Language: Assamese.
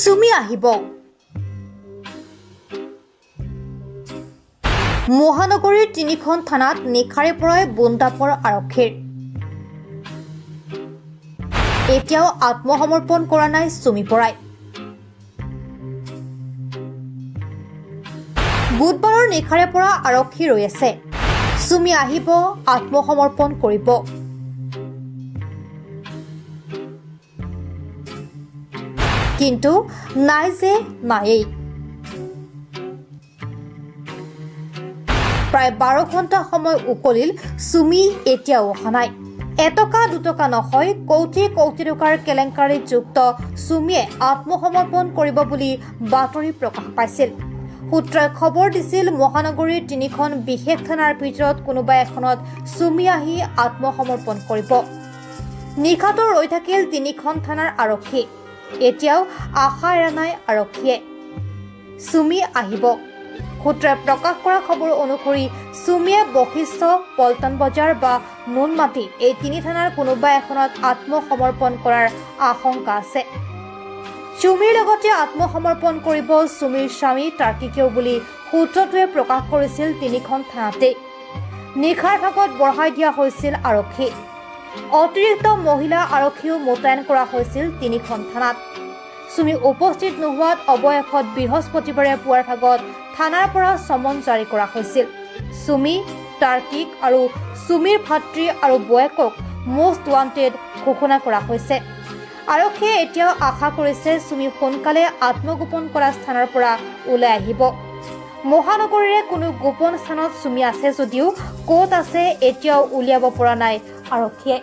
চুমি আহিব। মহানগৰীৰ তিনিখন থানাত নিশাৰে পৰাই বোন্দাপৰ আৰক্ষীৰ। এতিয়াও আত্মসমৰ্পণ কৰা নাই চুমি বৰাই। বুধবাৰৰ নিশাৰে পৰা আৰক্ষী ৰৈ আছে, চুমি আহিব, আত্মসমৰ্পণ কৰিব। কিন্তু নাই যে নায়েই। প্ৰায় 12 ঘণ্টা সময় উকলিল, চুমি এতিয়াও অহা নাই। এটকা দুটকা নহয়, কোটি কোটি টকাৰ কেলেংকাৰীত যুক্ত চুমিয়ে আত্মসমৰ্পণ কৰিব বুলি বাতৰি প্ৰকাশ পাইছিল। সূত্ৰই খবৰ দিছিল, মহানগৰীৰ তিনিখন বিশেষ থানাৰ ভিতৰত কোনোবা এখনত চুমি আহি আত্মসমৰ্পণ কৰিব। নিশাটো ৰৈ থাকিল তিনিখন থানাৰ আৰক্ষী। এতিয়াও আশা এৰা নাই আৰক্ষীয়ে, চুমি আহিব। সূত্ৰই প্ৰকাশ কৰা খবৰ অনুসৰি চুমিয়ে বশিষ্ঠ, পল্টন বজাৰ বা নুনমাটি এই তিনি থানাৰ কোনোবা এখনত আত্মসমৰ্পণ কৰাৰ আশংকা আছে। চুমিৰ লগতে আত্মসমৰ্পণ কৰিব চুমিৰ স্বামী তাৰ্কিকেও বুলি সূত্ৰটোৱে প্ৰকাশ কৰিছিল। তিনিখন থানাতেই নিশাৰ ভাগত বঢ়াই দিয়া হৈছিল আৰক্ষী। অতিৰিক্ত মহিলা আৰক্ষীও মোতায়েন কৰা হৈছিল তিনিখন থানাত। চুমি উপস্থিত নোহোৱাত অৱশেষত বৃহস্পতিবাৰে পুৱাৰ ভাগত থানাৰ পৰা চমন জাৰি কৰা হৈছিল। চুমি, তাৰ্কিক আৰু চুমিৰ ভাতৃ আৰু বৌয়েকক মোষ্ট ৱান্টেড ঘোষণা কৰা হৈছে। আৰক্ষীয়ে এতিয়াও আশা কৰিছে, চুমি সোনকালে আত্মগোপন কৰা স্থানৰ পৰা ওলাই আহিব। মহানগৰীৰে কোনো গোপন স্থানত চুমি আছে যদিও ক'ত আছে এতিয়াও উলিয়াব পৰা নাই আৰক্ষীয়ে।